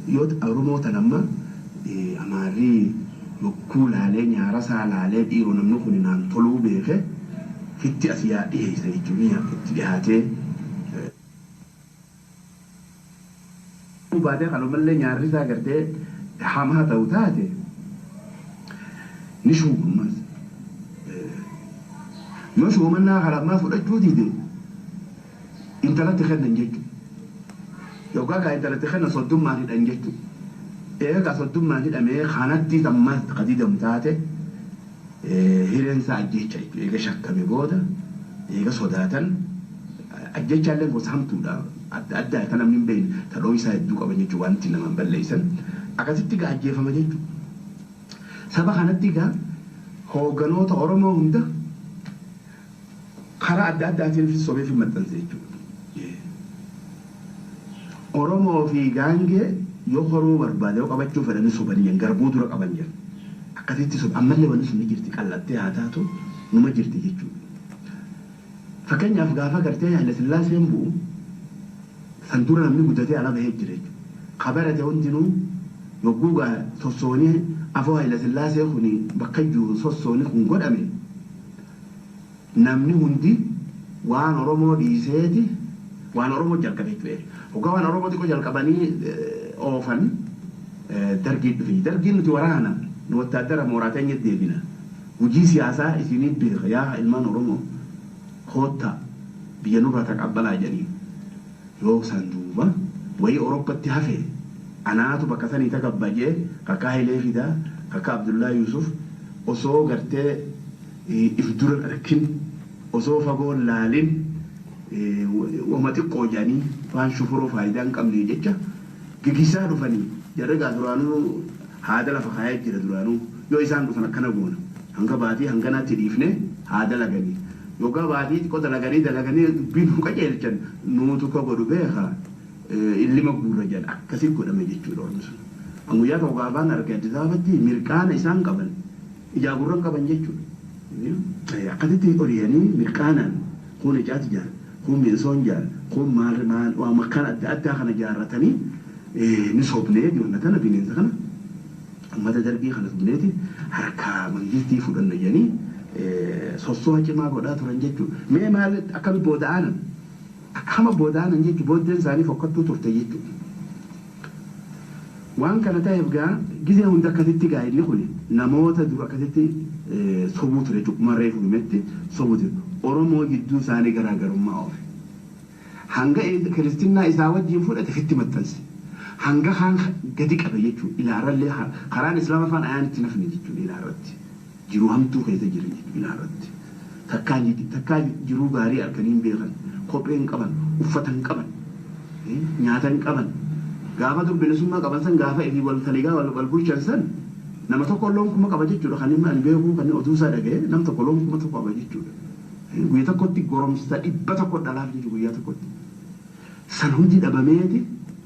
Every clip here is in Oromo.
Yoo Oromoo tan amma Amaarri yokkuu laalee nyaara isaa laalee dhiiroo namni kun naan toluu beeke fitti as yaa dhiyeessa jechuun itti dhiyaatee. Baatee kanumallee nyaarri isaa gartee hamaa ta'u taate ni shuumammas. Yoo shuumannaa kalammaa fudhachuu diide intalatti kennan jechuudha. Yookaan gaa intalatti kennan soddummaan hidhan jechuudha. Eegaa soddummaan hidhamee kanatti ammas qadiidamu taate hireen isaa ajjecha jechuudha. Eega shakkame booda eega sodaatan ajjechaallee gosa hamtuudha. Adda addaa kan namni hin beekne tadhoo isaa hedduu qaban jechuudha wanti nama hin balleessan. Akkasitti gaa ajjeefama jechuudha. Saba kanatti gaa hoogganoota Oromoo hunda karaa adda addaatiin sobee fi maxxanse jechuudha. Oromoo fi gaangee yoo horuu barbaade yoo qabachuu fedhanii sobanii garbuu dura qaban jedhan. Akkasitti soba ammallee wanni sun ni jirti qallattee haa taatu numa jirti jechuudha. Fakkeenyaaf gaafa gartee Haile Sillaaseen bu'u san dura namni guddatee ala bahee jira jechuudha. Kabarate hundinuu yogguu gaa sossoonii afoo Haile Sillaasee kun bakka iyyuu sossoonii kun godhame namni hundi waan Oromoo dhiiseeti waan Oromoo jalqabe jechuudha. Hoggaa waan Oromoo xiqqoo jalqabanii oofan dargii dhufe. Dargiin nuti waraana nu wattaaddara mooraa teenya deebina. Hojii siyaasaa isinii beeka yaa ilmaan Oromoo koottaa biyya nurraa taqabbalaa jedhanii. Yoo san duuba wayii Oroppatti hafe anaatu bakka sanii takabbajee kakka Hayilee Fidaa kakka Abdullaa Yusuf osoo gartee if dura arkin osoo fagoo laalin wama xiqqoo jedhanii waan shufuroo faayidaa hin qabne jecha gigisaa dhufanii jarri gaa duraanuu haada lafa kaayee jira duraanuu yoo isaan dhufan akkana goona hanga baatii hanganaatti dhiifne haa dalaganii yookaan baatii xiqqoo dalaganii dalaganii dubbiin nu qajeelchan nuutu ka godhu beeka illima guurra jedhan akkasii godhame jechuudha ormi sun. Guyyaa tokko gaafaan arge Addis Ababatti mirqaana isaan qaban ijaa gurran qaban jechuudha. Akkasitti oliyanii mirqaanaan kun ijaati jaara kun mi'eessoon jaara kun maal maal waan makkaan adda addaa kana jaarratanii ni sobnee dibanna tana bineensa kana uummata dargii kana sobneeti harkaa mangistii fudhanna jedhanii sossoo cimaa godhaa turan jechuudha. Mee maal akkami booda'aanan akkama booda'aanan jechuudha booddeen isaanii fokkattuu turte jechuudha. Waan kana ta'eef gaa gizee hunda akkasitti gaa inni kun namoota dura akkasitti sobuu ture jechuudha. Marree fuumetti sobuu ture. Oromoo gidduu isaanii garaagarummaa oofe. Hanga kiristinnaa isaa wajjin fudhate fitti maxxanse. Hanga kaan gadi qabe jechuudha. Ilaarrallee karaan islaama afaan ayaan itti nafne jechuudha ilaarratti. Jiruu hamtuu keessa jiran jechuudha ilaarratti. Takkaa jiruu gaarii harkanii hin beekan. Kophee hin qaban, uffata hin qaban, nyaata hin qaban. Gaafa dur bilisummaa qaban san gaafa ifii wal taligaa wal bulchan san nama tokko loon kuma qaba jechuudha. Kan inni ani beeku kan oduu isaa dhaga'e nam tokko loon 1000 qaba jechuudha. Guyyaa tokkotti goromsa 100 dhalaaf jechuudha guyyaa tokkotti. San hundi dhabameeti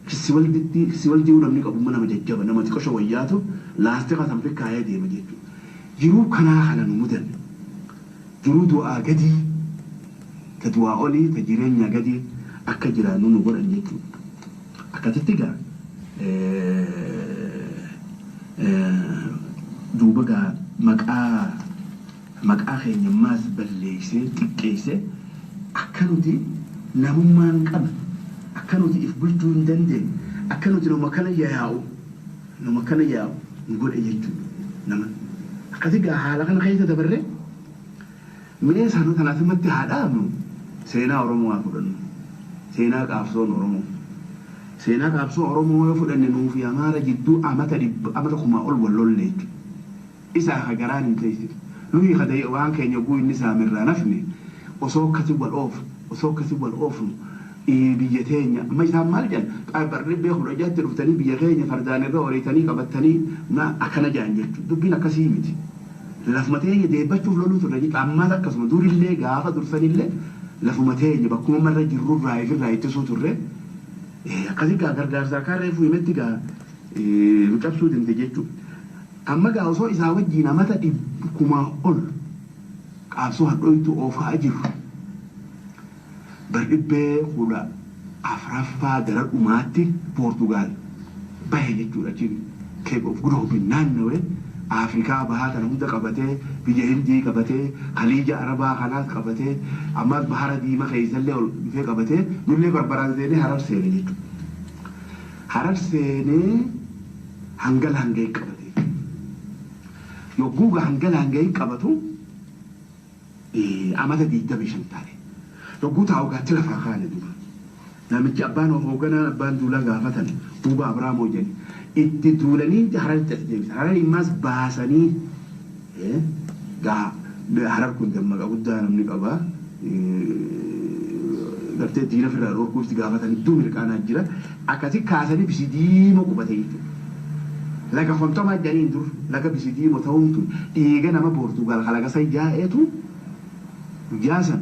kissi waldii namni qabu nama jajjaba nama xiqqoo wayyaatu laastika san fikkaayee deema jechuudha. Jiruu kanaa kana nu mudan. Jiruu du'aa gadii ta du'aa olii ta jireenya gadii akka jiraannu nu godhan jechuudha. Akkasitti gaa duuba gaa maqaa keenyammaas balleessee xiqqeessee akka nuti namummaa hin qabne akka nuti if bulchuu hin dandeenye akka nuti nama kana yaa'u nu godhe jechuudha nama. Akkasi gaa haala kana keessa dabarree mee sana kana asumatti haa dhaabnu seenaa Oromoo haa fudhannu. Seenaa qaabsoon Oromoo. Seenaa qaabsoo Oromoo yoo fudhanne nuu fi Amaara jidduu amata 1000 ol wal lolle jechuudha. Isaa ka garaan hin teessine. Nuyi ka ta'e waan keenya guu inni saamirraa nafne osoo akkasii wal oofu osoo akkasii wal oofnu biyya teenya amma isaan maal jedhan barri beeku dhajaatti dhuftanii biyya keenya fardaan irra horiitanii qabatanii akkana jedhan jechuudha. Dubbiin akkasii miti. Lafuma teenya deebbachuuf loluu turre jechuudha. Ammaas akkasuma durillee gaafa dursanillee lafuma teenya bakkuma marra jirrurraa ifirraa ittisuu turre. Akkasii gaa gargaarsaa kaan reefu himetti gaa nu cabsuu danda'e jechuudha. Amma gaa osoo isaa wajjin amata 10,000 ol qaabsoo hadhooytu oofaa jiru. Bardhibbee 14ffaa gara dhumaatti Poortugaal. Bahe jechuudha achi Cape of Good Hope naannawee Afrikaa bahaa kana hunda qabatee, biyya Hindii qabatee, Khaliija Arabaa kanaas qabatee, ammas Bahara Diimaa keessallee ol dhufee qabatee, nullee Barbaraan seenee Harar seene jechuudha. Harar seenee hanga Laangayii qabatee. Yogguu hanga Laangayii qabatu amata 25 taa'e. Yogguu taa'u gaatti lafaa kaane duuba. Namichi abbaan hoogganaan abbaan duulaa gaafatan Buubaa Abraamoo jedhe. Itti duulanii Hararitti as deebisan. Harar immaas baasanii gaa Harar kun dammaqa guddaa namni qaba. Gartee diina ofirraa dhorkuuf itti gaafatan iddoo mirqaanaa jira. Akkasi kaasanii Bisidiimoo qubate jechuudha. Laga Fontomaa jedhaniin dur laga Bisidiimoo ta'uun tun dhiiga nama Poortugaal kalaqa san yaa'eetu guyyaa san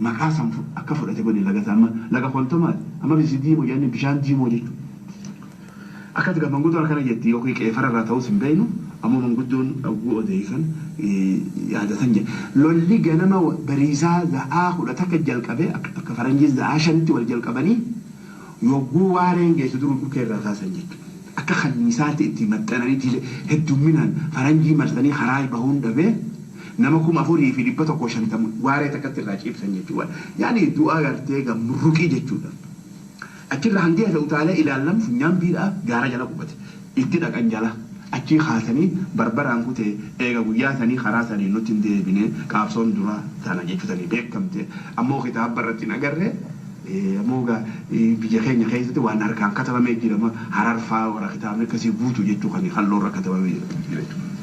maqaa san akka fudhate godhe laga san amma laga Fontomaa amma Bisidiimoo jedhanii bishaan diimoo jechuudha. Akkati gaa manguddoon akkana jetti yookiin qeefara irraa ta'us hin beeknu, ammoo manguddoon dhaguu odeessan yaadatan jedhe. Lolli ganama bariisaa za'aa 11 jalqabee akka faranjii za'aa 5tti wal jalqabanii yogguu waareen geessu duruu dhukee irraa kaasan jechuudha. Akka kanniisaatti itti maxxananii heddumminaan faranjii marsanii karaa bahuun dhabee nama 4150 waaree takkatti irraa ciibsan jechuudha. Yaani du'a gartee murruqii jechuudha. Achirra hangi hafe utaalee ilaallam funyaan biidhaa gaara jala qubate. Itti dhaqan jala. Achii kaasanii Barbaraan kutee eega guyyaa sanii karaa sanii nutti hin deebine, qaabsoon dura tana jechuutanii beekamte. Ammoo kitaaba irratti hin agarre. Ammoo biyya keenya keessatti waan harkaan katabamee jira. Harar faa warra kitaabni akkasii guutu jechuu kan halluu irra katabamee jira jechuudha.